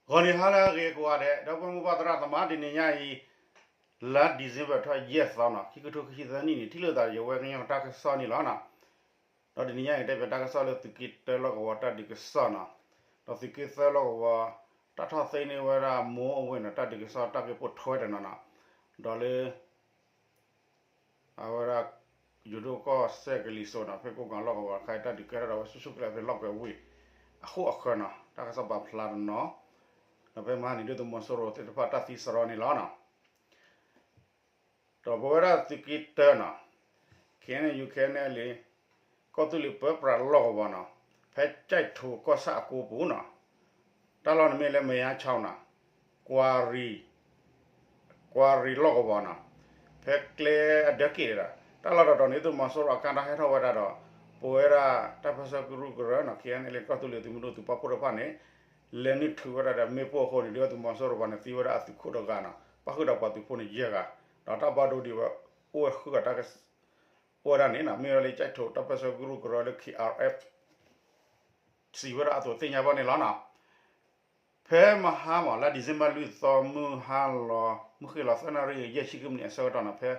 ဂီၤနံၤဟါလၢအဂ့ၤကိးဂၤဒဲး ဒီပုၢ်ဝဲၢ်မိၢ်ပၢ်သရၣ်သမါ တနံၤညါအံၤ လါ December ထီၣ်ယဲၢ်သီနီၤ ခံကထိခံဆံသၢနံၣ်န့ၣ် ထံၣ်လိာ်သးဒီးယဝဲကညီတၢ်ကစီၣ်န့ၣ်လီၤနီၤ. ဒီးတနံၤညါအံၤ တဲပၠးတၢ်ကစီၣ်လၢသုးက့တၢလီၢ်ကဝီၤတၢ်ဒုးကစီၣ်နီၤ, ဒီးသုးက့သၢလီၢ်ကဝီၤ တၢ်ထီၣ်သ့န့ၢ်ဝဲဒၣ်မိၢ်အဝ့ၢ်နီၤ တၢ်ဒုးကစီၣ်တၢ်ပၠိဖိထွဲတနီၤနီၤ, ဒီးလၢ အဝဲဒၣ် ယိၤဒိၣ်ကီၢ်စဲၣ်ကလံၤစိးနီၤ ဖဲကိးကီၤလီၢ်ကဝီၤတခါအံၤ တၢ်ဒုးကဲထီၣ်ဒီးဝဲဆူၣ်ဆူၣ်ကလဲာ်ဖဲလီၢ်ကွဲၤဝ့ၢ် အဃိအဃၢၤနီၤ တၢ်ကစီၣ်ပာ်ဖျါတနီၤ, ဒီးဖဲမဟါန့ၣ် ဒုၣ်ဒါသုးမီၤစိရိၤသ့ၣ်တဖၣ်တၢ်သံစရီန့ၣ်လီၤနီၤ. ဒီးပဝဲဒၣ်သုးက့တၢနီၤ ခ့ၣ်အဲၣ်ယူၣ် ခ့ၣ်အဲၣ်အဲလ် ကီၢ်သူလ့ၤပၢပြးလီၢ်ကဝီၤနီၤ ဖဲကၠဲၣ်ထိၣ်ကီၢ်ဆၣ်အကိပူၤနီၤ, တၢ်လီၢ်န့ၣ်မ့ၢ်လၢမယါဆီနီၤ ကွၢ်ရံၣ် ကွၢ်ရံၣ်လီၢ်ကဝီၤနီၤ, ဖဲကျဲအဒၢးက့ၣ်ဒီး တၢ်လီၢ်တတီၤန့ၣ် သုးမီၤစိရိၤအကါတၢ်ဟဲထီၣ်ဝဲဒၣ်ဒီး ပဝဲဒၣ်တၢ်ပၢဆှၢကရူၢ်ကရၢနီၤ ခ့ၣ်အဲၣ်အဲလ် ကီၢ်သူလ့ၤသုးမုၢ်ဒိၣ်သုးပာ်ဖှိၣ်တဖၣ်န့ၣ် လဲၤနုာ်ထုးဝဲဒၣ်ဒီးမ့ၣ်ပိၢ်အဃိန့ၣ် ဒုၣ်ဒါသုးမီၤစိရိၤပှၤန့ၣ်သံဝဲဒၣ်အသုးခိၣ်တဂၤနီၤ ပၣ်ဃုာ်ဒီးပှၤသုးဖိန့ၣ်ယဲၢ်ဂၤ, ဒီးတၢ်ဘၣ်ဒိဒံးဝဲအိၣ်ဝဲဃုဂၤတၢ် အိၣ်ဝဲဒၣ်န့ၣ်နီၤ မ့ၢ်ဝဲဒၣ်လၢကၠဲးထိးတၢ်ပၢဆှၢကရူၢ်ကရၢလၢ ခ့ၣ်အၣ်အၣ် စံးဝဲဒၣ်အသိးသ့ၣ်ညါဘၣ်န့ၣ်လီၤနီၤ. ဖဲမဟါမး လါ December လွံၢ်သီ မုၢ်ဟါလီၤ မုၢ်ဃ့ၢ်လီၤသၢနၣ်ရံၣ် ယဲၢ်ဆံဃုမံးနံးအဆၢကတီၢ်နီၤ ဖဲ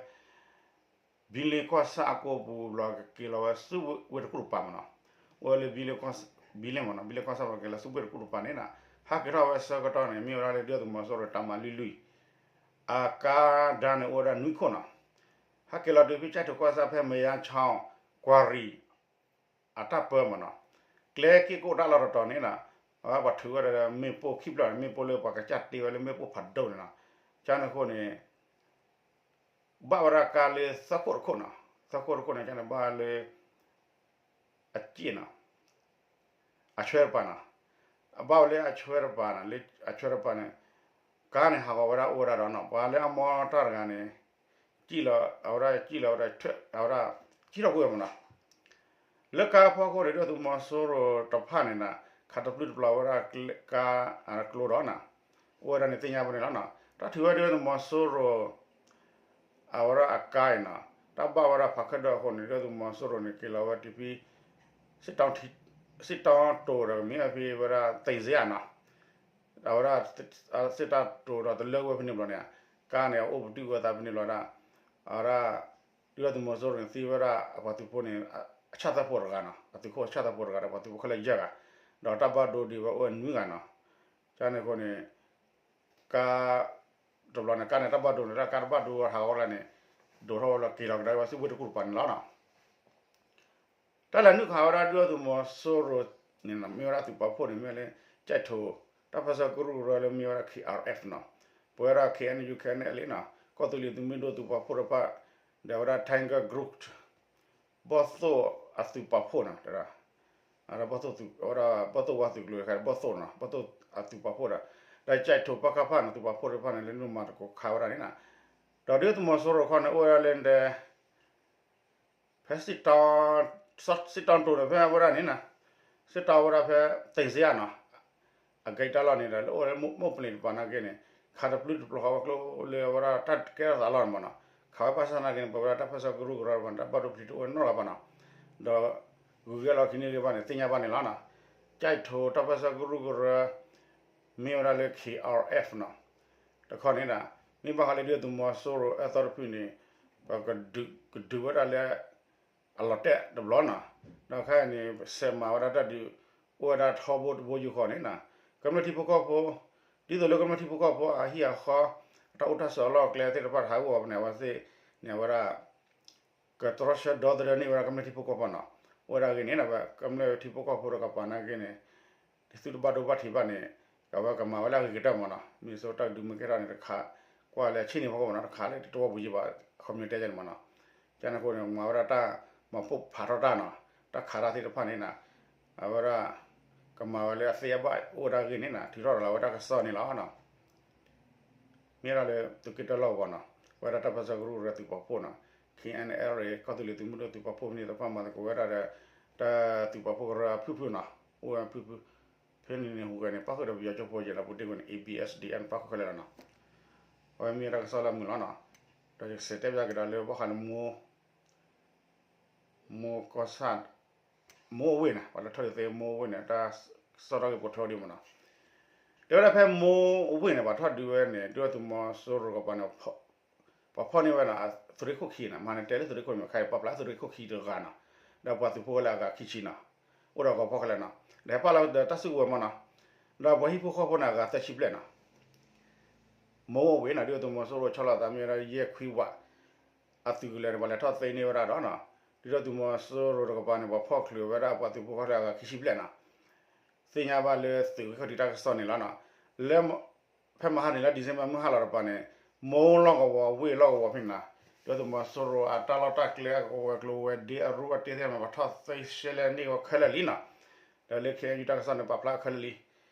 ဘံလ့ကီၢ်ဆၣ်အကိပူၤဘျီ ကက့ၤလီၤဝဲဆူဝ့ၢ်တကူၣ်တပၤမးနီၤ, အိၣ်ဝဲလၢ ဘံလ့မးနီၤ ဘံလ့ကီၢ်ဆၣ်ဘျီက့ၤလီၤဆူဝ့ၢ်တကူၣ်တပၤန့ၣ်နီၤ, ဟဲက့ၤထီၣ်ဝဲဆၢကတီၢ်န့ၣ် မ့ၢ်ဝဲဒၣ်လၢဒုၣ်ဒါသုးမီၤစိရိၤတၢ်မၤလွံၢ်လွံၢ် အကါဒါန့ၣ်အိၣ်ဝဲဒၣ်နွံခိၣ်နီၤ, ဟဲက့ၤလီၤတုၤဖဲကၠဲးထိၣ်ကီၢ်ဆၣ်ဖဲမယါဆီ ကွၢ်ရံၣ် အတၢ်ပၢမးနီၤ, ကျဲက့ၢ်ကိၣ်တၢ်လီၢ်တတီၤန့ၣ်နီၤ, အဝဲပှၤထုးဝဲဒၣ်မ့ၣ်ပိၢ်ခံဖျၢၣ်န့ၣ် မ့ၣ်ပိၢ်လၢပှၤကစၢ်တ့ဝဲလၢမ့ၣ်ပိၢ်ဖးဒိၣ်န့ၣ်နီၤ, ကန့ၣ်အဃိန့ၣ် ဘၣ်ဝဲဒၣ်ကါလၢသၢခိၣ်တခိၣ်နီၤ, သၢခိၣ်တခိၣ်န့ၣ် ကန့ၣ်ဘၣ်လၢ အစ့ၣ်နီၤ အဆွဲတပၤနီၤ, အဘၣ်ဝဲလၢအဆွဲတပၤနီၤ, လၢအဆွဲတပၤန့ၣ် ကါန့ၣ်ဟးဂီၤဝဲဒၣ်အိၣ်ဝဲဒၣ်ဒီးနီၤ, ပှၤလၢအမီတၢ်တဂၤန့ၣ် စံၣ်လီၤ အဝဲဒၣ်စံၣ်လီၤဝဲဒၣ် အဝဲဒၣ် စံၣ်ထီၣ်ကွံာ်ဝဲမးနီၤ, လၢကါဖီခိၣ်န့ၣ် ဒုၣ်ဒါသုးမီၤစိရိၤတဖၣ်န့ၣ်နီၤ, ခးတပျုၢ်တပျီၤဝဲဒၣ်ကါ အကျိဒီးနီၤ, အိၣ်ဝဲဒၣ်န့ၣ်သ့ၣ်ညါဘၣ်န့ၣ်လီၤနီၤ, တၢ်ထုးဝဲဒၣ်ဒုၣ်ဒါသုးမီၤစိရိၤ အဝဲဒၣ်အကါအံၤနီၤ, တၢ်ဘၣ်ဝဲဒၣ်ဖးခၢၣ်ဒၢၣ်အဃိန့ၣ် ဒုၣ်ဒါသုးမီၤစိရိၤန့ၣ် က့ၤလီၤဝဲတုၤဖဲ စ့ၣ်တီ စ့ၣ်တီတိၤဒီးကမ့ၢ်ဖဲဝဲဒၣ် သ့ၣ်စ့ၣ်ဧါနီၤ, အဝဲဒၣ် စ့ၣ်တီတိၤဒီးတလၢဝဲဖဲန့ၣ်ဘျီန့ၣ်, ကါန့ၣ် အအိၣ်ပတုာ်ဝဲသးဖဲန့ၣ်ဘျီဒၣ်, အဝဲဒၣ် ဒုၣ်ဒါသုးမီၤစိရိၤန့ၣ် သံဝဲဒၣ်အပှၤသုးဖိန့ၣ် အဆၣ်သၢဖိတဂၤနီၤ, အသုးခိၣ်ဆၣ်သၢဖိတဂၤဒီးပှၤသုးဖိခဲလၢာ်ယဲၢ်ဂၤ, ဒီးတၢ်ဘၣ်ဒိဒံးဝဲအိၣ်ဝဲနွံဂၤနီၤ, ကန့ၣ်အဃိန့ၣ် ကါ တဘျီန့ၣ် ကါန့ၣ်တၢ်ဘၣ်ဒိန့ၣ် တၢ်ကါတဘၣ်ဒိဟးဂီၤဝဲဒၣ်န့ၣ် ဒိးထီၣ်ဝဲလီၤက့ၤလီၤကဒါဝဲဆူဝ့ၢ်တကူၣ်တပၤန့ၣ်လီၤနီၤ. တၢ်လဲၤနုာ်ခးဝဲဒၣ်ဒုၣ်ဒါသုးမီၤစိရိၤန့ၣ် မ့ၢ်ဝဲဒၣ်သုးပာ်ဖှိၣ်န့ၣ် မ့ၢ်လၢ ကၠဲးထိး တၢ်ပၢဆှၢကရူၢ်ကရၢလၢမ့ၢ်ဝဲဒၣ် ခ့ၣ်အၣ်အၣ်နီၤ, ပဝဲဒၣ် ခ့ၣ်အဲၣ်ယူၣ် ခ့ၣ်အဲၣ်အဲလ်နီၤ, ကီၢ်သူလ့ၤသုးမုၢ်ဒိၣ်သုးပာ်ဖှိၣ်တဖၣ် ဒီးဝဲဒၣ် Tiger Group ဘီၣ်သိၣ်အသုးပာ်ဖှိၣ်နီၤ, ဒီး ဘီၣ်သိၣ်ဝါသုးကျိၤ ဘီၣ်သိၣ်ဝါသုးကျိၤ ဘီၣ်သိၣ်နီၤ ဘီၣ်သိၣ်အသုးပာ်ဖှိၣ်ဒီး ဒီးကၠဲးထိးပၣ်ကဖၣ်နီၤ သုးပာ်ဖှိၣ်တဖၣ်န့ၣ် လဲၤနုာ်မၤသကိးခးဝဲဒၣ်န့ၣ်နီၤ, ဒီးဒုၣ်ဒါသုးမီၤစိရိၤခီန့ၣ် အိၣ်ဝဲဒၣ်လၢဒဲ ဖဲ စ့ၣ်တီတိၤဒီးဖဲဝဲဒၣ်န့ၣ်နီၤ, စ့ၣ်တီဝဲဒၣ်ဖဲ သ့ၣ်စ့ၣ်ဧါနီၤ, အဂ့ၢ်တၢ်လီၢ်န့ၣ်ဒီး လၢအိၣ်လၢမိၢ်ပလ့ၤတပၤနာ်က့န့ၣ် ခးတပျုၢ်တပျီၤဃီဝဲကျိလၢအဝဲဒၣ်တၢ်ကဲထီၣ်သးလီၢ်န့ၣ်မးနီၤ, ခးဝဲဘၣ်ဆၣ်နာ်က့န့ၣ် ပဝဲဒၣ်တၢ်ပၢဆှၢကရူၢ်ကရၢတဖၣ်န့ၣ် တၢ်ဘၣ်ဒိဖျံးတအိၣ်နီတဂၤဘၣ်နီၤ, ဒီးဂုၤက့ၤလီၤခံန့ၢ်ဂ့ၤဘၣ်န့ၣ် သ့ၣ်ညါဘၣ်န့ၣ်လီၤနီၤ, ကၠဲးထိးတၢ်ပၢဆှၢကရူၢ်ကရၢ မ့ၢ်ဝဲဒၣ်လၢ ခ့ၣ်အၣ်အၣ်နီၤ တခီန့ၣ်ဒီး မ့ၢ်ဘၣ်ဃးလၢဒုၣ်ဒါသုးမီၤစိရိၤအသီတဖုန့ၣ် ပကဒုးဝဲဒၣ်လၢ အလီၤတဲာ်တဘျီနီၤ, ဒီးခဲအံၤန့ၣ် ဆဲးမၤဝဲဒၣ်တၢ်ဒုး အိၣ်ဝဲဒၣ်ထီဘိတဘိယူၢ်ဃီန့ၣ်နီၤ, ကမျၢၢ်ထံဖိကီၢ်ဖိ ဒ်သိးလၢကမျၢၢ်ထံဖိကီၢ်ဖိအဟံၣ်အဃီ အတၢ်အိၣ်တၢ်ဆိးအလီၢ်အကျဲသ့ၣ်တဖၣ်တဟးဂီၤဘၣ်န့ၣ် အဝဲသ့ၣ်န့ၣ် အဝဲဒၣ် ကတြီဆၢဒီသဒၢန့ၢ်ဝဲဒၣ်ကမျၢၢ်ထံဖိကီၢ်ဖိနီၤ, အိၣ်ဝဲဒၣ်ဂ့ၤန့ၣ် ကမျၢၢ်ထံဖိကီၢ်ဖိဒီးကပၤနာ်က့န့ၣ် သုတဘၣ်ဒိဘၣ်ထံးဘၣ်န့ၣ် အဝဲကမၤဝဲလၢအဂ့ၤကတၢၢ်မးနီၤ, မ့ၢ်စိတၢ်ဒုးမ့ၢ်ကဲထီၣ်န့ၣ် တခးကွၢ်လၢအဆံၣ်န့ၣ်ဖီခိၣ်မးနီၤ, တခးလၢတဝီပူၤယံၤဘၣ် ခီပညီတဲယဲန့ၣ်မးနီၤ, ကန့ၣ်အဃိန့ၣ် မၤဝဲဒၣ်တၢ်မၤပိၢ်ဖးထီၣ်တၢ်နီၤ, တၢ်ခးတၢ်သ့ၣ်တဖၣ်န့ၣ်နီၤ, အဝဲဒၣ် ကမၤဝဲလၢအသ့အဘၣ်အိၣ်ဝဲဒၣ်ဂ့ၤန့ၣ်နီၤ, ထုးထီၣ်လီၤဝဲတၢ်ကစီၣ်န့ၣ်လီၤနီၤ. မ့ၢ်ဝဲဒၣ်လၢသုးက့တၢလီၢ်ကဝီၤနီၤ, ဝဲဒၣ်တၢ်ပၢဆှၢကရူၢ်ကရၢသုးပာ်ဖှိၣ်နီၤ, ခ့ၣ်အဲၣ်အဲလ် ကီၢ်သူလ့ၤသုးမုၢ်ဒိၣ်သုးပာ်ဖှိၣ်မ့ၢ်သ့ၣ်တဖၣ်မၤသကိးဝဲဒၣ်ဒီး တၢ်သုးပာ်ဖှိၣ်ကရၢအဖုၣ်ဖုၣ်နီၤ, အိၣ်ဝဲဖုၣ်ဖုၣ်, ဖဲန့ၣ်န့ၣ်ဟူးဂဲၤန့ၣ် ပၣ်ဃုာ်ဒီးပယီၤကၠိဖိယဲၢ်လီၤပူၤတ့ၢ်ဝဲန့ၣ် A B S D N ပၣ်ဃုာ်ခဲလၢာ်လီၤနီၤ. အဝဲမ့ၢ်ဝဲဒၣ်တၢ်ကစီၣ်လၢအမုာ်လီၤနီၤ, ဒီးယကစံးတဲဖျါက့ၤဒီးလၢဘၣ်ဃးလၢ မိၢ်ကီၢ်ဆၣ် မိၢ်အဝ့ၢ်န့ၣ် ပှၤလၢထီၣ်ဒုးသ့မိၢ်အဝ့ၢ်န့ၣ် တၢ်ကစီၣ်ထီၣ်က့ၤပိာ်ထွဲဒံးမးနီၤ. တဲဝဲဒၣ်ဖဲမိၢ်အဝ့ၢ်န့ၣ် ပှၤထီၣ်ဒုးဝဲန့ၣ် ဒုၣ်ဒါသုးမီၤစိရိၤတကပၤန့ၣ် ပှၤဖီၣ်န့ၢ်ဝဲဒၣ် သုးရ့ၣ်ခိၣ်ခံန့ၣ် မၤန့ၣ်တဲလၢသုးရ့ၣ်ခိၣ်မ့ၢ်ခါအံၤ ပာ်ဖျါသုးရ့ၣ်ခိၣ်ခံတဂၤနီၤ, ဒီးပှၤသုးဖိလၢအဂၤခံဆံနီၤ, အိၣ်ဒီးဂီၤဖီၣ်ခဲလၢာ်နီၤ, ဒီးဟဲပာ်လီၤဒီးတၢ်စုကဝဲၤမးနီၤ, ဒီးပှၤဟံၣ်ဖိဃီဖိန့ၣ် အဂၤသၢဆံဘျဲၣ်နီၤ မိၢ်အဝ့ၢ်နီၤ ဒုၣ်ဒါသုးမီၤစိရိၤဆီလီၤသးမ့ၢ်ဝဲဒၣ်ယဲၢ်ခွံဝး အသုးကလၢၤန့ၣ် ပှၤလဲၤထီၣ်သ့န့ၢ်ဝဲဒၣ်ဒီးနီၤ, ဒုၣ်ဒါသုးမီၤစိရိၤတကပၤန့ၣ် ပှၤဖီၣ်ချုးဝဲဒၣ်ပှၤသုးဖိဃီလၢအဂၤခံဆံဘျဲၣ်နီၤ, သ့ၣ်ညါဘၣ်လၢသုးဂံၢ်ခီၣ်ထံးတၢ်ကစီၣ်န့ၣ်လီၤနီၤ, လၢ ဖဲမဟါန့ၣ်လၢ December မုၢ်ဟါလီၤတကပၤန့ၣ် မိၢ်လီၢ်ကဝီၤဝ့ၢ်လီၢ်ကဝီၤဖဲန့ၣ်နီၤ, ဒုၣ်ဒါသုးမီၤစိရိၤအတၢ်လီၢ်တၢ်ကျဲအကဝဲၤကျိၤဝဲၤဒ့အရူၢ်အတ့သ့ၣ်မး ပှၤထီၣ်သ့ရှဲလဲန့ၢ်ဝဲခဲလၢာ်လံနီၤ, ဒီးလၢ ခ့ၣ်အဲၣ်ယူၣ် တၢ်ကစီၣ်န့ၣ် ပာ်ဖျါခဲလၢာ်လံ,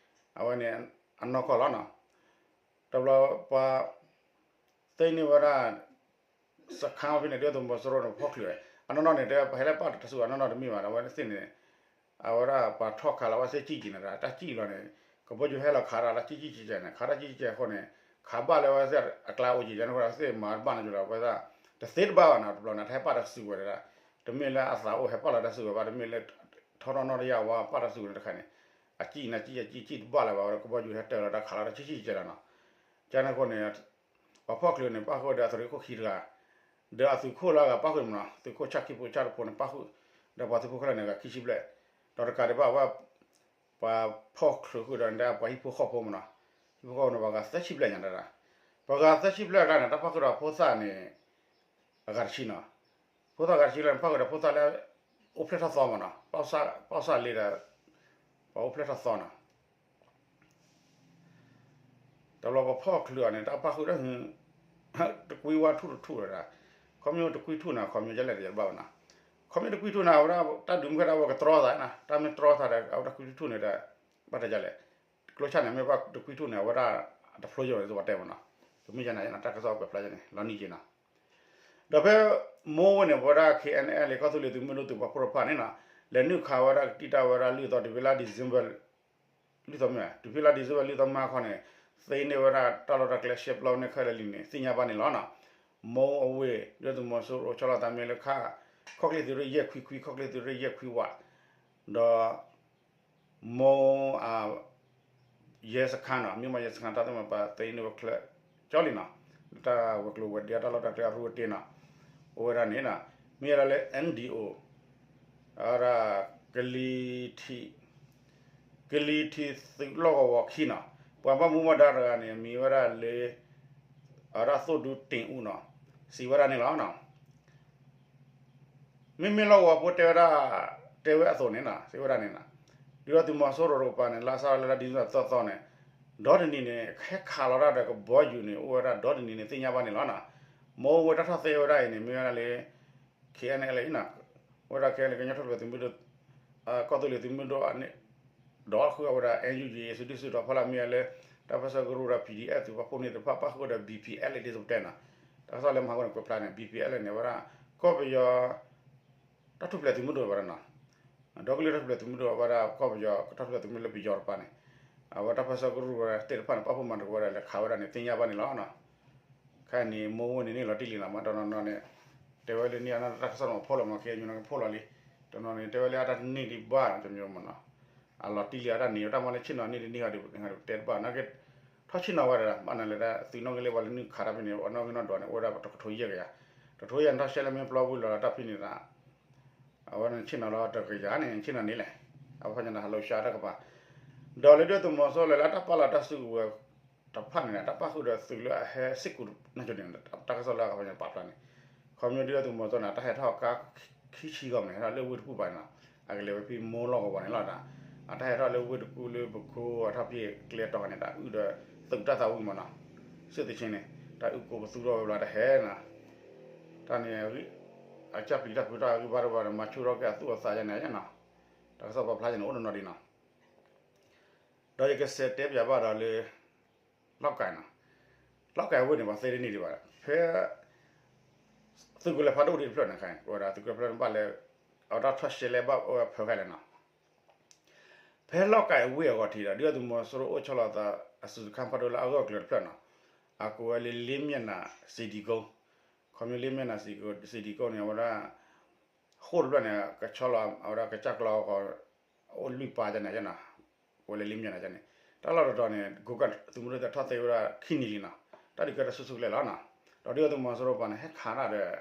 အဝဲန့ၣ် အနီၢ်ကီၢ်လီၤနီၤ, တဘျီပှၤ သ့န့ၢ်ဝဲဒၣ် စခါဖဲန့ၣ် ဒုၣ်ဒါသုးမီၤစိရိၤန့ၣ် ဖီၣ်ချုးဝဲ, အနီၢ်နီၢ်န့ၣ် တဲပှၤဟဲလၢပာ်တၢ်စုကဝဲၤအနီၢ်နီၢ်တမ့ၢ်ဘၣ်ဒီး အဝဲသ့ၣ်န့ၣ် အဝဲဒၣ်ပှၤထီၣ်ခးလီၤဝဲသ့ၣ်ကံၣ်ကံၣ်န့ၣ်ဒီး တၢ်ကံၣ်လီၤန့ၣ် ကဘီယူၤဟဲလီၤခးဒီးတၢ်ကံၣ်ကံၣ်ကဲန့ၣ် ခးတၢ်ကံၣ်ကံၣ်ကဲအဃိန့ၣ် ခးဘၣ်လၢဝဲသ့ၣ်အကျါအိၣ်ကံၣ်ကဲန့ၣ်အဃိဒီး သ့ၣ်မၤတဘၣ်နီၤကဒီး ဝဲသ့ၣ် တသ့တဘၣ်ဘၣ်နီၤ တဘျီန့ၣ် တၢ်ဟဲပာ်တၢ်စုကဝဲၤဒီး တမ့ၢ်လၢအသးအိၣ်ဟဲပာ်လီၤတၢ်စုကဝဲၤဘၣ် တမ့ၢ်လၢ ထီထီၣ်နီၢ်တယၢ်ဝဲပာ်တၢ်စုကဝဲၤန့ၣ်တခါန့ၣ် အကံၣ်န့ၣ်ကံၣ် အကံၣ်ကံၣ်တဘၣ်လၢၤဘၣ်ဝဲဒီး ကဘီယူၤဟဲတၢၤလီၤတၢ်ခးလီၤတၢ်ကံၣ်ကံၣ်ကဲလီၤနီၤ, ကန့ၣ်အဃိန့ၣ် ပှၤဖီၣ်ချုးန့ၣ် ပၣ်ဃုာ်ဒီးအသုးရ့ၣ်ခိၣ်ခံတဂၤ, ဒီးအသုးခိၣ်လၢအဂၤပၣ်ဃုာ်မးနီၤ သုးခိၣ်ဆၣ်ခံဖိဆၣ်တဖိန့ၣ် ပၣ်ဃုာ်ဒီးပှၤသုးဖိခဲလၢာ်န့ၣ် အဂၤခံဆံဘျဲၣ်, ဒီးတကးဒံးဘၣ်ဝဲ ပှၤဖီၣ်ချုးဃုာ်ဒီးန့ၣ် ပှၤဟံၣ်ဖိဃီဖိမးနီၤ, ဟံၣ်ဖိဃီဖိန့ၣ် ပှၤဂၤသၢဆံဘျဲၣ်ညါတဒၣ်, ပှၤဂၤသၢဆံဘျဲၣ်အကျါန့ၣ် တၢ်ပၣ်ဃုာ်ဒီးဖိသၣ်န့ၣ် အဂၤတဆံနီၤ, ဖိသၣ်ဂၤတဆံလၢန့ၣ် ပၣ်ဃုာ်ဒီးဖိသၣ်လၢ အိၣ်ဖျဲၣ်ထီၣ်သီမးနီၤ, ပီၣ်စၣ်လ့ဒီး ပှၤအိၣ်ဖျဲၣ်ထီၣ်သီနီၤ တဘျီပှၤဖီၣ်ချုးအီၤန့ၣ် တၢ်ပၣ်ဃုာ်ဒီး တကွံဝါထူၣ်တထူၣ်ဝဲဒၣ်, ခီဖျိတကွံထူၣ်န့ၣ် ခီဖျိဒ်လဲၣ်တဘၣ်ဘၣ်နီၤ, ခီဖျိတကွံထူၣ်န့ၣ် အဝဲဒၣ်တၢ်ဒုးမုၢ်ခါဒၣ်ဝဲကတြီသးနီၤ တၢ်မ့ၢ်တြီသးဒီး အဝဲတကွံထူၣ်န့ၣ်ဒီး ဘၣ်တယၤလဲၣ်, ကျိဆၣ်န့ၣ် မ့ၢ်ဘၣ်တကွံထူၣ်န့ၣ် အဝဲဒၣ်တဖျိယိာ်န့ၣ် သဝီတဲမးနီၤ, တမ့ၢ်ယၤန့ၣ် တၢ်ကစီၣ်ပာ်ဖျါယၤန့ၣ် လီၤနံၤက့ၤနီၤ ဒီးဖဲမိၢ်ဝ့ၢ်န့ၣ် ပဝဲဒၣ် ခ့ၣ်အဲၣ်ယူၣ် ကီၢ်သူလ့ၤသုးမုၢ်ဒိၣ်သုးပှၤဖိတဖၣ်န့ၣ်နီၤ လဲၤနုာ်ခးဝဲဒၣ်ကတံာ်တၢ်ဝဲဒၣ်လွံၢ်သီ တုၤဖဲလၢ December လွံၢ်သီမ့ၢ် တုၤဖဲလၢ December လွံၢ်သီမဟါခီန့ၣ် သ့န့ၢ်ဝဲဒၣ်တၢ်လီၢ်တၢ်ကျဲရှဲပျီန့ၢ်ခဲလၢာ်လံန့ၣ် သ့ၣ်ညါဘၣ်န့ၣ်လီၤနီၤ. မိၢ်အဝ့ၢ် ဒုၣ်ဒါသုးမီၤစိရိၤဆီလီၤသးမ့ၢ်လၢခါ ခီၣ်ချ့သုးရ့ၣ်ယဲၢ်ခွံခွံ ခီၣ်ချ့သုးရ့ၣ်ယဲၢ်ခွံဝး ဒီး မိၢ် ရဲစခန်းနီၤ မြို့မရဲစခန်း တၢ်သ့ၣ်မးပှၤသ့န့ၢ်ဝဲချၢကၠီလံနီၤ, လၢတၢ်ဝဲၤကျိၤဝဲၤဒ့တၢ်လီၢ်တၢ်ကျဲအရူၢ်အတ့နီၤ, အိၣ်ဝဲဒၣ်န့ၣ်နီၤ, မ့ၢ်ဝဲဒၣ်လၢ M D O အဝဲဒၣ် ကလံၤထံး ကလံၤထံးသုးလီၢ်ကဝီၤခံနီၤ, ပှၤဘၣ်မူဘၣ်ဒါတဂၤန့ၣ် မံၤဝဲဒၣ်လၢ အဝဲဒၣ်သိၣ်ဒူတ့ၣ်အူနီၤ, စံးဝဲဒၣ်န့ၣ်လီၤနီၤ. မ့မ့ၢ်လီၢ်ကဝီၤဖိတဲဝဲဒၣ် တဲဝဲအသိးန့ၣ်နီၤ စံးဝဲဒၣ်န့ၣ်နီၤ, ဒုၣ်ဒါသုးမီၤစိရိၤတကပၤန့ၣ် လါစးထီၣ်လၢလါဒံၣ်စ့ဘၢၣ်သီသီန့ၣ် ဒီတနံၤန့ၣ် ဟဲခးလီၤတၢ်ဒီးကဘီယူၤန့ၣ် အိၣ်ဝဲဒၣ်ဒီတနံၤန့ၣ် သ့ၣ်ညါဘၣ်န့ၣ်လီၤနီၤ. မိၢ်ဝ့ၢ်တၢ်ထီၣ်သ့ဝဲဒၣ်အံၤန့ၣ် မ့ၢ်ဝဲဒၣ်လၢ K N L A နီၤ, ဝဲဒၣ် K N L A ကညီထူၣ်ဖျဲးသုးမုၢ်ဒိၣ် ကီၢ်သူလ့ၤသုးမုၢ်ဒိၣ်န့ၣ် ဒီးဃုာ်ဝဲဒၣ် N U G စုဒုၣ်စုတီၤဖီလာ်မ့ၢ်ဝဲလၢ တၢ်ပၢၢ်ဆၢကရူၢ်ဒီး P D F သုးပာ်ဖှိၣ်န့ၣ်တဖၣ် ပၣ်ဃုာ်ဒီး B P L ဒ်သိးပတဲနီၤ, တၢ်ကစီၣ်လၢမဟါကီန့ၣ် ကွဲးဖျါန့ၣ် B P L န့ၣ် ဝဲဒၣ် ကီၢ်ပယီၤ တၢ်ထူၣ်ဖျဲးသုးမုၢ်ဒိၣ်ဝဲဒၣ်နီၤ, ဒီကလုာ်တၢ်ထူၣ်ဖျဲးသုးမုၢ်ဒိၣ် ဝဲဒၣ်ကီၢ်ပယီၤ တၢ်ထူၣ်ဖျဲးသုးမုၢ်လၢပယီၤတပၤန့ၣ် အဝဲတၢ်ပၢၢ်ဆၢကရူၢ်ဝဲဒၣ်သ့ၣ်တဖၣ်န့ၣ် ပာ်ဖှိၣ်မၤသကိးဝဲဒၣ်လဲၤခးဝဲဒၣ်န့ၣ် သ့ၣ်ညါဘၣ်န့ၣ်လီၤနီၤ. ခဲအံၤန့ၣ် မိၢ်ဝ့ၢ်န့ၣ်န့ၣ်လီၤတံၢ်လံနီၤ, မ့ၢ်တနီၤနီၤန့ၣ် တဲဝဲလၢန့ၣ်အနီၢ်တၢ်ကစီၣ်န့ၣ် ဖီၣ်လီၤမး ခဲအံၤန့ၣ်ကဖီၣ်လီၤလံ, တနီၤန့ၣ် တဲဝဲလၢအတၢ်တန့ၢ်ဒံးဘၣ်တမံၤမးနီၤ, အလီၤတံၢ်လံအတၢ်န့ၣ် တၢ်မ့ၢ်လၢဆ့ၣ်နီၤန့ၢ်တန့ၢ်ဟီဒံး တဲတဘၣ်နာ်က့ ထီၣ်ဆ့ၣ်နီၤဝဲဒၣ် ဘၣ်နၤလၢတၢ်သုးနီၣ်ဂံၢ်လၢပှၤလၢနုာ်ခးတၢ်ဖဲန့ၣ် အနီၣ်ဂံၢ်နီၣ်ဒွးန့ၣ် အိၣ်ဝဲဒၣ်တကထိယဲၢ်ကယၤ, တကထိယဲၢ်န့ၣ် ထီၣ်ရှဲလၢမ့ၢ်ပျီဝံၤလီၤတၢ်ဖဲန့ၣ် အဝဲန့ၣ်ဆ့ၣ်နီၤလီၤတကယၤန့ၣ် ဆ့ၣ်နီၤန့ၣ်လဲၣ်, အဝဲဖဲညါန့ၣ် ဟးလိာ်စှၤတၢ်ကပၤ, ဒီးလၢဒုၣ်ဒါသုးမီၤစိရိၤလၢအတၢ်ပာ်လီၤတၢ်စုကဝဲၤတဖၣ်န့ၣ် တၢ်ပၣ်ဃုာ်ဒီးသုးလၢအဟဲစ့ၢ်ကီးန့ၣ် တၢ်ကစီၣ်လၢအကဖဲညါပာ်ဖျါန့ၣ်, ခီဖျိဒုၣ်ဒါသုးမီၤစိရိၤန့ၣ် တၢ်ဟဲထီၣ်ကါခံဆံဂီၢ်မးန့ၣ် ဟဲထီၣ်လၢဝ့ၢ်တကူၣ်ပၤန့ၣ်နီၤ, အကလဲၤဝဲဖဲမိၢ်လီၢ်ကဝီၤန့ၣ်လီၤ, အတၢ်ဟဲထီၣ်လၢဝ့ၢ်တကူၣ်လၢပခိၣ်အထီၣ်ဖဲကျဲတီၤန့ၣ် တၢ်အုၣ်ဒီးသုးတၢ်သးဝံၣ်မးနီၤ, စ့ၢ်သ့ၣ်ဆ့န့ၣ် တၢ်အုၣ်ကိးပသူထီၣ်ဝဲဘျီတဟဲနီၤ, တၢ်န့ၣ် အကၢ်ပျံၤတၢ်ဖုးတၢ်ဂံၢ်ဘါတဘၣ်ဒီး မၤဆူၣ်ထီၣ်က့ၤအသူၣ်အသးယါန့ၣ်နီၤ, တၢ်ကစီၣ်ပာ်ဖျါယါန့ၣ် အိၣ်တနီၤဒံးနီၤ, ဒီးယကစးတဲပၠးဘၣ်ဒီးလၢ လီၢ်ကၤနီၤ, လီၢ်ကၤဝ့ၢ်န့ၣ် ပှၤသ့တန့ၢ်ဒံးဘၣ်, ဖဲ သုးကလၢၤဖးဒိၣ်ဒံးတဖျၢၣ်န့ၣ် ဝဲဒၣ်သုးကလၢၤဖးဒိၣ်န့ၣ်ဘၣ်လၢ အတၢ်ထီၣ်ရှဲလဲဘၣ်အိၣ်ဝဲဖဲခဲလၢာ်နီၤ, ဖဲလီၢ်ကၤဝ့ၢ်အဂီၢ်ထံးဒီး ဒုၣ်ဒါသုးမီၤစိရိၤအိၣ်ဆီလီၤသးအစုစခါဖးဒိၣ်လၢအဂၢၢ်ကျၢၤတဖျၢၣ်နီၤ, အကိးဝဲလၢ လ့မၠဲၣ်နၤ စံးဒံကိ, ခီဖျိလ့မၠဲၣ်နၤ စံးဒံကိန့ၣ် အဝဲဒၣ် ဃိၣ်တဖျၢၣ်န့ၣ် ကဆီလီၤအဝဲဒၣ်ကစၢ်ကျီဂီၤ အိၣ်လွံၢ်ပၤန့ၣ်နီၤ, ဝဲလၢလ့မၠဲၣ်နၤန့ၣ်, တၢ်လီၢ်တတီၤန့ၣ် ကိးကးသုးမုၢ်ဒိၣ်သ့ၣ်ထီၣ်သ့ဝဲဒၣ်ခံနံၤလံနီၤ, တၢ်ဒုးကဲထီၣ်ဆူၣ်ဆူၣ်ကလဲာ်လီၤနီၤ, ဒီးဒုၣ်ဒါသုးမီၤစိရိၤတကပၤန့ၣ် ဟဲခးတၢ်ဒီး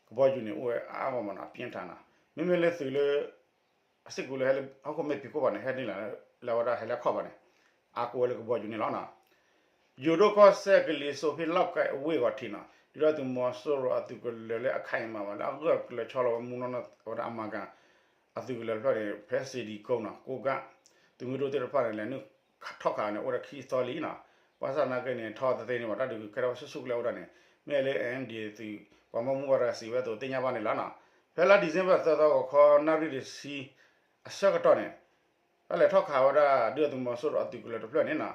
ကဘီယူၤန့ၣ် အိၣ်ဝဲအါအါဂီၢ်ဂီၢ်မးနီၤ ပြင်းထန်နီၤ, မ့မ့ၢ်လၢသုးလၢ အစ့ၢ်ကီးလၢဟဲလၢဟီၣ်ခိၣ်မဲာ်ဖံးခိၣ်ဘၣ်န့ၣ် ဟဲန့ၢ်လီၤလၢဝဲဒၣ်ဟဲလၢခီၣ်ဘၣ်န့ၣ် အါကိးဝဲလၢကဘီယူၤန့ၣ်လီၤနီၤ. ယိၤဒိၣ်ကီၢ်စဲၣ်ကလံၤစိးဖ့ လီၢ်ကဲအဝ့ၢ်ဂီၤထံးနီၤ, ဒုၣ်ဒါသုးမီၤစိရိၤအသုးကလၢၤလၢအခဲအံၤမးဝဲလၢအဂၢၢ်ကျၢၤဆီလီၤဝဲမူနီၢ်နီၢ်ဝဲဒၣ်အမၤကၤ အသုးကလၢၤတဖျၢၣ်န့ၣ် ဖဲစ့ၣ်ဒံကိနီၤ ကိးကး သုးမုၢ်ဒိၣ်သ့ၣ်တဖၣ်န့ၣ် လဲၤနုာ်ထီၣ်ခးန့ၣ် အိၣ်ဝဲဒၣ်ခံသီလံနီၤ, ဘၣ်ဆၣ်သနာ်က့န့ၣ် ထီၣ်သ့သ့န့ၣ်ဘၣ် တၢ်ဒုးကဲထီၣ်ဝဲဆူၣ်ဆူၣ်ကလဲာ်အိၣ်ဒၣ်န့ၣ် မ့ၢ်လၢ အ့ၣ်အ့ၣ်ဒီးသုး ပှၤဘၣ်မူဘၣ်ဒါစံးဝဲအသိးသ့ၣ်ညါဘၣ်န့ၣ်လီၤနီၤ. ဖဲလါ December သၢသီဂီၤခီနၣ်ရံၣ်တဆံ အဆၢကတီၢ်န့ၣ် တၢ်လဲၤထီၣ်ခးဝဲဒၣ်ဒုၣ်ဒါသုးမီၤစိရိၤအသုးကလၢၤတဖျၢၣ်န့ၣ်နီၤ,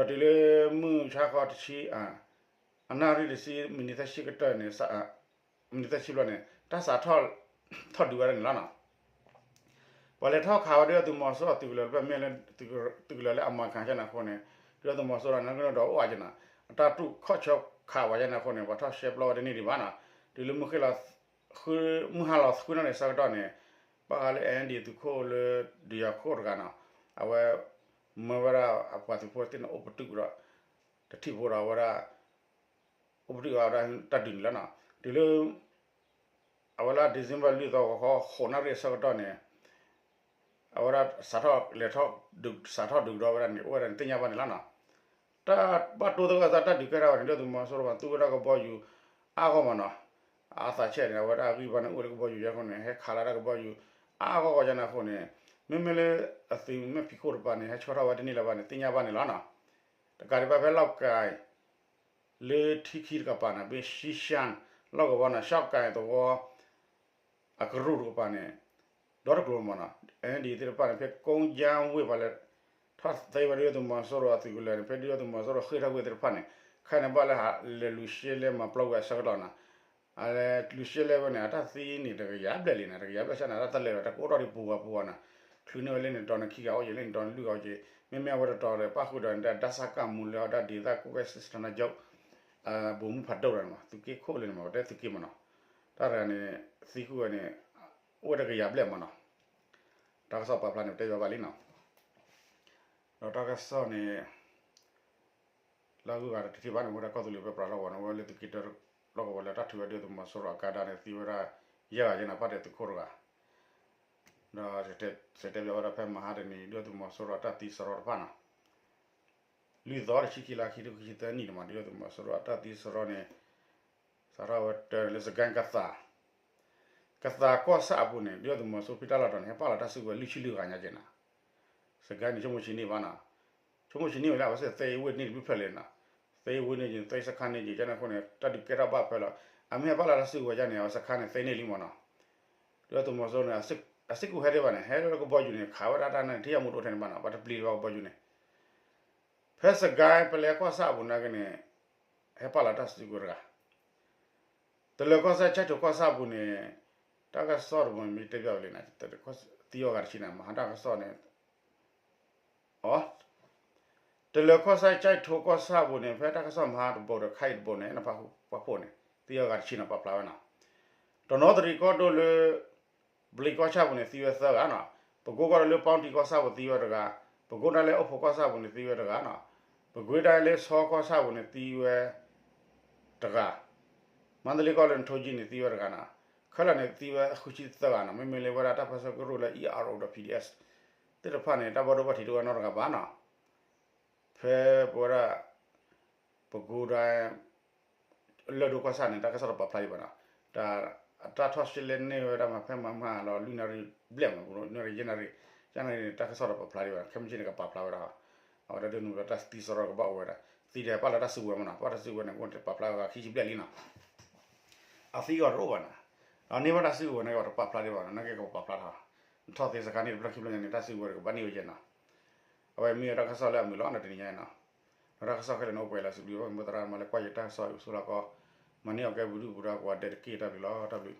ဒီးတုၤလၢမုၢ်ဆါခီတဆံ အနၣ်ရံၣ်တဆံ မံးနံးသၢဆံကတၢၢ်န့ၣ် မံးနံးသၢဆံဘျီန့ၣ် တၢ်စးထီၣ် ထီၣ်ဒုးဝဲဒၣ်န့ၣ်လီၤနီၤ. ပှၤလဲၤထီၣ်ခးဝဲဒၣ်ဒုၣ်ဒါသုးမီၤစိရိၤအသုးကလၢၤတဖျၢၣ် မ့ၢ်လၢသုးကလၢၤလၢအမၤကၤကန့ၣ်အဃိန့ၣ် ဒုၣ်ဒါသုးမီၤစိရိၤန့ၣ်ကဒီးအိၣ်အါကန့ၣ် အတၢ်တူၢ်ခီၣ်ဆၢခးဝဲကန့ၣ်အဃိန့ၣ် ပှၤထီၣ်ရှဲပျီဝဲတန့ၢ်ဒံးဘၣ်နီၤ, တုၤလၢမုၢ်ဃ့ၢ်လီၤ မုၢ်ဟါလီၤဃုနၣ်ရံၣ်ဆၢကတီၢ်န့ၣ် ဘၣ်ဃးလၢ အ့ၣ်အ့ၣ်ဒီးသုးခိၣ်လၢ ဒုးယၤခိၣ်တဂၤနီၤ, အဝဲ မၢဝဲဒၣ်အပှၤသုးဖိသ့ၣ်န့ၣ်အိၣ်ပတုာ်ဒီး တထံၣ်ဖိဒီးအဝဲဒၣ် အိၣ်ပတုာ်အဝဲဒၣ်တၢ်ဒုးန့ၣ်လီၤနီၤ, တုၤလၢ အဝဲလၢ December လွံၢ်သီဂီၤခီဃိးနၣ်ရံၣ်အဆၢကတီၢ်န့ၣ် အဝဲဒၣ်စးထီၣ်လဲၤထီၣ် စးထီၣ်ဒုးကဒီးဝဲဒၣ်န့ၣ် အိၣ်ဝဲဒၣ်န့ၣ်သ့ၣ်ညါဘၣ်န့ၣ်လီၤနီၤ. တၢ်ဘၣ်တိၢ်သဂၢၢ်သးတၢ်ဒုးကဲထီၣ်ဝဲန့ၣ် ဒုၣ်ဒါသုးမီၤစိရိၤပှၤသူဝဲဒၣ်ကဘီယူၤ အါဂီၢ်မးနီၤ, အသးဆဲးန့ၣ် အဝဲဒၣ်အဂံၢ်ဘါန့ၣ်အိၣ်လၢကဘီယူၤယဲၢ်အဃိန့ၣ် ဟဲခးလၢတၢ်ကဘီယူၤ အါဂီၢ်ဂီၢ်ယဲၢ်န့ၣ်အဃိန့ၣ် မ့မ့ၢ်လၢ အသုးမဲာ်ဖံးခိၣ်တကပၤန့ၣ် ဟဲဆှၢထီၣ်ဝဲတန့ၢ်လၢၤဘၣ်န့ၣ် သ့ၣ်ညါဘၣ်န့ၣ်လီၤနီၤ. တကးဒံးဘၣ်ဖဲလီၢ်ကၤ လၢထံခံတကပၤန့ၣ် ဖဲရှံရှၢၣ် လီၢ်ကဝီၤန့ၣ် ရှီကၤသဝီ အကရူၢ်တကပၤန့ၣ် ဒီတကျိၤမးနီၤ အ့ၣ်အ့ၣ်ဒီးသ့ၣ်တဖၣ်န့ၣ် ဖဲကိးကၠၢဝ့ၢ်ပှၤလဲၤထီၣ်သ့ဝဲဒၣ်ဒုၣ်ဒါသုးမီၤစိရိၤအသုးကလၢၤန့ၣ် ဖဲဒုၣ်ဒါသုးမီၤစိရိၤဃ့ၢ်ထီၣ်ကွံာ်သ့ၣ်တဖၣ်န့ၣ် ခဲအံၤန့ၣ်ဘၣ်လၢဟးလဲၤလူၤရှဲလဲမၤပျီကွံာ်အဆၢကတီၢ်နီၤ အလဲၤလူၤရှဲလဲဝဲန့ၣ် အတၢ်သံန့ၣ်တကယၤဘျဲၣ်လံန့ၣ် တကယၤဘျဲၣ်ဆၣ်န့ၣ် အတၢ်တလဲၤဒီးတၢ်ကအိၣ်ထီၣ်ဒံးပူၤဂၤပူၤဂၤန့ၣ် ချုးန့ၢ်ဝဲလၢန့ၣ်တီၤန့ၣ်ခံဂၤအိၣ်က့ၤ လၢန့ၣ်တီၤန့ၣ်လွံၢ်ဂၤအိၣ်က့ၤ မ့မ့ၢ်အဝဲတတီၤဒီး ပၣ်ဃုာ်ဒီးန့ၣ် ဒၣ်စၢ်ကၣ်မူလၢအီၤဒၣ်ဒံးသၣ်ကိၣ်ကဲၣ်စံးစထနကၠိ ဘိမုၣ်ဖးဒိၣ်တဂၤန့ၣ်မး သုးက့ခိၣ်လၢန့ၣ်မး ပတဲသုးက့မးနီၤ တၢ်တဂၤန့ၣ် သံကွံာ်ဝဲန့ၣ် အိၣ်ဝဲတကယၤဘျဲၣ်မးနီၤ တၢ်ကစီၣ်ပာ်ဖျါန့ၣ် ပတဲယီၤဘၣ်လံနီၤ ဒီးတၢ်ကစီၣ်န့ၣ် လၢအဂုၤအဂၤတထံၣ်ဘၣ်န့ၣ် အိၣ်ဝဲဒၣ်ကီၢ်သူလ့ၤဖဲပှၤလီၢ်ကဝီၤန့ၣ် အိၣ်ဝဲလၢသုးက့တၢ်လီၢ်ကဝီၤလၢတၢ်ထုးဝဲဒၣ်သုးမီၤစိရိၤအကါဒါန့ၣ် သံဝဲဒၣ်ယဲၢ်ဂၤယဲၢ်န့ၣ် ပၣ်တဲသုးခိၣ်တဂၤ ဒီးစံးတဲဘၣ်ဝဲဒၣ်ဖဲမဟါတနံၤ ဒုၣ်ဒါသုးမီၤစိရိၤအတၢ်သံစရီတဖၣ်နီၤ လွံၢ်သီတဆံခံလါခံကထိခံဆံသၢနံၣ်န့ၣ်မး ဒုၣ်ဒါသုးမီၤစိရိၤအတၢ်သံစရီန့ၣ် စးထီၣ်ဝဲတၢ်လၢစကဲကသး ကသးကီၢ်ဆၣ်အပူၤန့ၣ် ဒုၣ်ဒါသုးမီၤစိရိၤဖဲတၢ်လီၢ်တတီၤန့ၣ် ဟဲပာ်လီၤတၢ်စုကဝဲၤလွံၢ်ဆံလွံၢ်ဂၤညါက့ၤနီၤ စကဲန့ၣ် ဆိကမိၣ်ဆံးန့ၢ်ဘၣ်နီၤ ဆိကမိၣ်ဆံးန့ၢ်ဝဲလၢအဝဲသ့ၣ်သ့ဝ့ၢ်န့ၢ်တဘျုးဖျၢၣ်လံနီၤ သ့ဝ့ၢ်န့ၢ်က့ၤ သ့စခါန့ၢ်က့ၤ ကန့ၣ်အဃိန့ၣ် တၢ်ဒုးကဲထီၣ်ဘၣ်ဖဲလီၤ အမ့ၢ်ဟဲပာ်လီၤတၢ်စုကဝဲၤယါန့ၣ် အဝဲစခါန့ၣ်သ့န့ၢ်လံမးနီၤ ဒုၣ်ဒါသုးမီၤစိရိၤန့ၣ် အစ့ၢ်ကီးဟဲဒံးဘၣ်န့ၣ် ဟဲလၢကဘီယူၤန့ၣ် ခးဝဲဒၣ်တၢ်န့ၣ် ထံၣ်ယါမူတအိၣ်ထဲန့ၣ်ဘၣ်နီၤ ပှၤတပျံၤလၢၤဘၣ်ကဘီယူၤန့ၣ် ဖဲစကဲပလဲကီၢ်ဆၣ်အပူၤနာ်က့န့ၣ် ဟဲပာ်လီၤတၢ်စုကဝဲၤတဂၤ တလၢၤကီၢ်ဆၣ် ကၠဲးထိးကီၢ်ဆၣ်အပူၤန့ၣ် တၢ်ကစီၣ်တဘိမ့ၢ်တဲပျီဝဲလံန့ၣ် သံအီၤဂၤတဆံန့ၣ် မဟါတၢ်ကစီၣ်န့ၣ် အ တလၢၤကီၢ်ဆၣ် ကၠဲးထိးကီၢ်ဆၣ်အပူၤန့ၣ် ဖဲတၢ်ကစီၣ်မဟါတဘိဒီးခါအံၤတဘိန့ၣ် နဖးပှၤဖှိၣ်န့ၣ် သံအီၤဂၤတဆံန့ၣ် ပာ်ဖျါဝဲနီၤ တနီသရံၣ်ကီၢ်ဒိၣ်လၢ ဘျံးကီၢ်ဆၣ်ပူၤန့ၣ် သံဝဲသၢဂၤနီၤ ပကိကီၢ်ဒိၣ်လၢပီၣ်တံၣ်ကီၢ်ဆၣ်ပူၤသံဝဲတဂၤ ပကိးဒၣ်လၢအိၣ်ဖှိၣ်ကီၢ်ဆၣ်ပူၤန့ၣ် သံဝဲတဂၤနီၤ ပကွ့ဒၣ်လၢဆီကီၢ်ဆၣ်ပူၤန့ၣ် သံဝဲ တဂၤ မန္တလေးကီၢ်ဒိၣ်န့ၣ် ထိၣ်ကံၣ်န့ၣ် သံဝဲတဂၤနီၤ ခဲလၢာ်န့ၣ် သံဝဲဃုဆံသၢဂၤနီၤ မ့မ့ၢ်လၢဝဲဒၣ်တၢ်ပၢဆှၢကရူၢ်လၢ အီးအါရူၣ် ဒီး ပီၣ်ဒီအ့ၣ် သ့ၣ်တဖၣ်န့ၣ် တၢ်ဘၣ်ဒိဘၣ်ထံးတအိၣ်နီတဂၤဘၣ်နီၤ ဖဲပဝဲဒၣ် ပကိးဒၣ် လၢၢ်ဒိၣ်ကီၢ်ဆၣ်န့ၣ် တၢ်ကစီၣ်တပာ်ဖျါဒံးဘၣ်နီၤ တၢ်ထီၣ်ရှဲလဲန့ၢ်ဝဲဒၣ်မးဖဲမဟါလီၤ လွံၢ်နၣ်ရံၣ်ဘျဲၣ်မး နၣ်ရံၣ်ယဲၢ်နၣ်ရံၣ် ကန့ၣ်န့ၣ် တၢ်ကစီၣ်တပာ်ဖျါဒံးဘၣ် ခဲမုၢ်ဆ့ၣ်န့ၣ် ကပာ်ဖျါဝဲဒၣ် အဝဲဒၣ်ဒ်န့ၣ်ဒီးတၢ်သံစရီကဘၣ်အိၣ်ဝဲဒၣ် သံဒီးပာ်လီၤတၢ်စုကဝဲၤမးနီၤ ပာ်တၢ်စုကဝဲၤန့ၣ် အိၣ်န့ၣ်ပာ်ဖျါဝဲခံဆံဘျဲၣ်လံနီၤ အသံအီၤတအိၣ်ဘၣ်နီၤ အန့ၢ်ဘၣ်တၢ်စုကဝဲၤန့ၣ်ကီးတပာ်ဖျါဒံးဘၣ်နီၤ နာ်က့ကပာ်ဖျါထီၣ် ထီၣ်သ့စခါန့ၣ်တဖျၢၣ်ခံဖျၢၣ်ညါန့ၣ် တၢ်စုကဝဲၤတကဘၣ်န့ၢ်ဝဲယဲၢ်နီၤ အဝဲမ့ၢ်ဝဲတၢ်ကစီၣ်လၢအမုာ်လီၤနီၤတနံၤညါနီၤ ဒီးတၢ်ကစီၣ်ခဲလၢာ်န့ၣ်အိၣ်ပှဲၤလီၤ စံးဘျုးဘၣ်မိၢ်သရၣ်မၤလၢကွၢ်ယတၢ်ကစီၣ်အံၤ ဆူလီၤကီး မၤန့ၢ်အီၤကဲပဒုၣ်ပဒါကိးဂၤဒဲးတက့ၢ် တၢ်ဘျုးလီၤ တၢ်ဘျုး